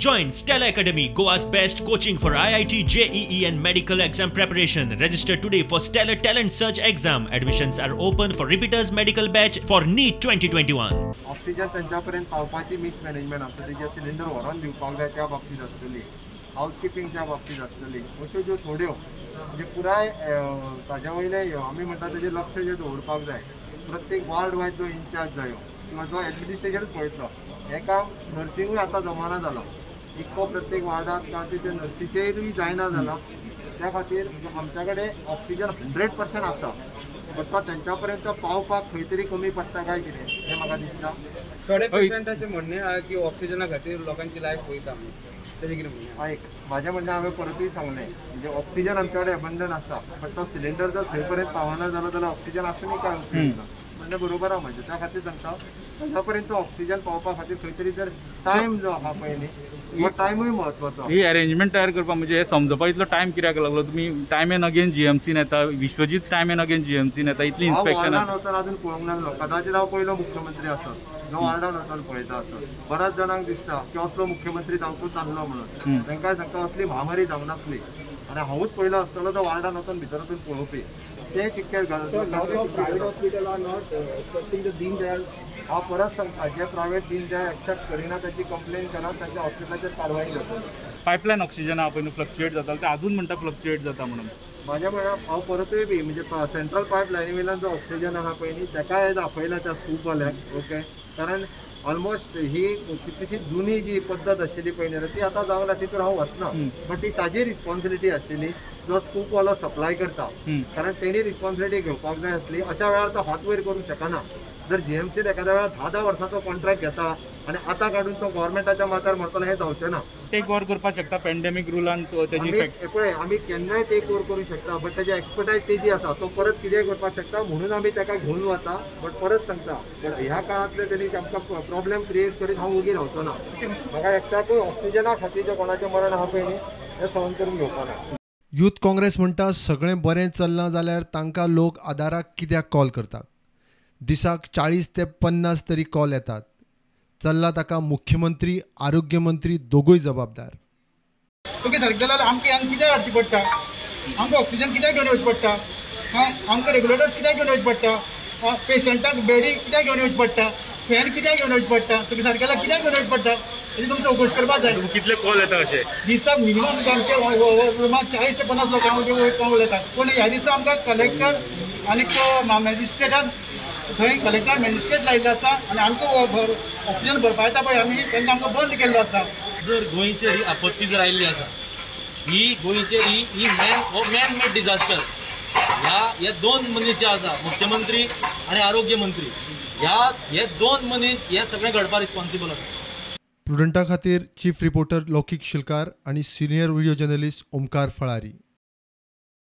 Join Stellar Academy, Goa's best coaching for IIT, JEE and medical exam preparation. Register today for Stellar Talent Search exam. Admissions are open for repeaters medical batch for NEET 2021. Oxygen तांच्या पर्यंत पावपाची mismanagement आसतली, जे cylinder व्हरोन दिवपाक जाय त्या बाबतींत आसतली, हावसकिपिंगच्या बाबतींत आसतली, अश्यो ज्यो थोड्यो म्हणजे पुराय ताज्या वयले आमी म्हणटा तेजें लक्ष जें दवरपाक जाय. प्रत्येक वार्ड वायज जो इन्चार्ज जायो किंवा जो एडमिनिस्ट्रेशन पळयतलो, हें काम नर्सिंगूय आतां जमाना जालां, इतको प्रत्येक वार्डांत कारण ते नर्सीचेरूय जायना जालां. त्या खातीर आमच्या कडेन ऑक्सिजन 100% आसा, बट तो तेंच्या पर्यंत पावपाक खंय तरी कमी पडटा काय कितें हें म्हाका दिसता. थोडे पेशंटाचें म्हणणें आहा की ऑक्सिजना खातीर लोकांची लायफ वयता म्हणून, तेजें कितें म्हणणें? आयक, म्हाजें म्हणणें हांवें परतूय सांगलें, म्हणजे ऑक्सिजन आमच्या कडेन एबंडन आसा, बट तो सिलिंडर जर थंय पर्यंत पावना जालो जाल्यार ऑक्सिजन आसूनय काय उपयोग ना. म्हणणें बरोबर आहा म्हजें. त्या खातीर सांगता ताच्या पर्यंत ऑक्सिजन पावपा खातीर खंय तरी जर टायम जो आहा पळय न्ही, हो टायमूय म्हत्वाचो. ही अरेंजमेंट तयार करपाक म्हणजे हे समजपा इतलो टायम कित्याक लागलो? तुमी टायम एन अगेन जीएमसीन येता, विश्वजीत टायम एन अगेन जीएमसीन येता, इतली इन्स्पेक्शन. हांव वॉर्डान वचून अजून पळोवंक नासलो, कदाचित हांव पयलो मुख्यमंत्री आसत जो वार्डान वचून पळयता आसत. बऱ्याच जाणांक दिसता की असलो मुख्यमंत्री जावंकूच नासलो म्हणून, तांकां सांगता असली महामारी जावंक नासली आनी हांवूच पयलो आसतलो तो वार्डान वचून भितर वचून पळोवपी. ते तितके हांव परत सांगता, जे प्रायवेट दीन दयाळ एक्सेप्ट करिना ताची कंप्लेन करा, तांच्या हॉस्पिटलाचेर कारवाई जातली. पायपलायन ऑक्सिजन आहा पळय न्हू फ्लक्च्युएट जाता, ते अजून म्हणटा फ्लक्च्युएट जाता म्हणून. म्हाज्या म्हणल्यार हांव परतूय बी म्हणजे सेंट्रल पायप लायनी वयल्यान जो ऑक्सिजन आहा पळय न्ही ताकाय आयज आपयला त्या सूपवाल्याक. ओके, कारण ऑलमोस्ट ही कितलीशी जुनी जी पद्दत आशिल्ली पळय न्ही ती आतां जावंक ना, तितून हांव वचना, बट ती ताजी रिस्पॉन्सिबिलिटी आशिल्ली जो स्कूपवालो सप्लाय करता, कारण तेणी रिस्पॉन्सिबिलिटी घेवपाक जाय आसली. अशा वेळार तो हात वयर करूंक शकना. जर जीएमसीन एखाद्या वेळार 10-10 वर्सांचो कॉन्ट्रॅक्ट घेता आनी आतां काडून तो गव्हर्मेंटाच्या माथ्यार म्हणटलो हें जावचें ना. टेक ओवर करपाक शकता पॅन्डेमीक रुलान तेजी? पळय, आमी केन्नाय टेक ओवर करूंक शकता, बट तेजी एक्सपर्टायज तेजी आसा, तो परत कितेंय करपाक शकता म्हणून आमी ताका घेवन वता. बट परत सांगता, बट ह्या काळांतले तेणी आमकां प्रॉब्लेम क्रिएट करीत हांव ओगी रावचो ना. म्हाका एकट्याकूय ऑक्सिजना खातीर जें कोणाचें मरण आहा पळय न्ही हें सहन करून घेवपा ना. यूथ काँग्रेस म्हणटा सगळें बरें चल्लां जाल्यार तांकां लोक आदाराक कित्याक कॉल करतात? दिसाक 40 ते 50 तरी कॉल येतात. चल्ला ताका मुख्यमंत्री आरोग्यमंत्री दोगूय जबाबदार. ओके सारकें जाल्यार आमकां हांगा कित्याक हाडची पडटा? आमकां ऑक्सिजन कित्याक घेवन येवचें पडटा? आमकां रेग्युलेटर्स कित्याक घेवन येवचें पडटा? पेशंटाक बेडी कित्याक घेवन येवचें पडटा? फॅन कित्याक घेवन येवचें पडटा? तुमी सारकें जाल्यार कित्याक घेवन येवचें पडटा? हेजी तुमी चवकशी करपाक जाय. कितले कॉल येता अशे दिसाक? मिनिमम आमचे रुमाक 40 ते 50 लोकांक कॉल येता. पूण ह्या दिसा आमकां कलेक्टर आनी मॅजिस्ट्रेटान थंय कलेक्टर मॅजिस्ट्रेट लायिल्लो आसा आनी आमकां ऑक्सिजन भरपा येता पळय आमी, तेंकां आमकां बंद केल्लो आसा. जर गोंयचेर ही आपत्ती जर आयिल्ली आसा, ही गोंयचेर ही मॅन हो मॅन मेड डिझास्टर. ह्या दोन मनीस जे आसा, मुख्यमंत्री आनी आरोग्य मंत्री, ह्या हे दोन मनीस हे सगळें घडपा रिस्पॉन्सिबल आसा. प्रुडंटा खातीर चीफ रिपोर्टर लौकीक शिलकार आनी senior video journalist Omkar Falari.